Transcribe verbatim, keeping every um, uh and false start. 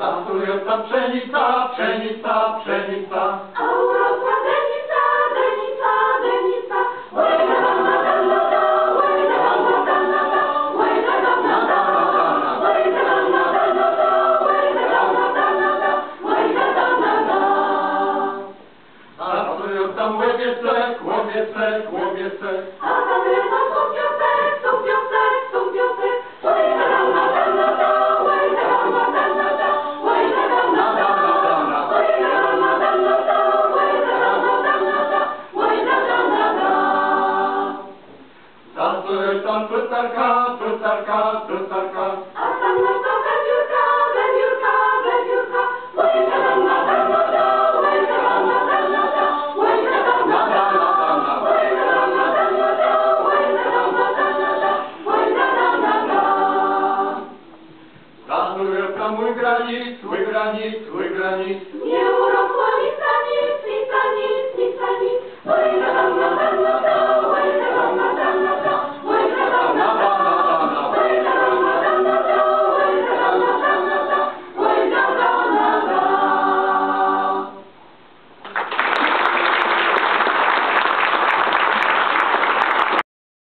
Zasługuje tam pszenica, pszenica, pszenica. Zasługuje tam łowiecek, łowiecek, łowiecek. Zasługuje tam tutarka, tutarka, tutarka. Zasługuje tam wygranic, wygranic, wygranic.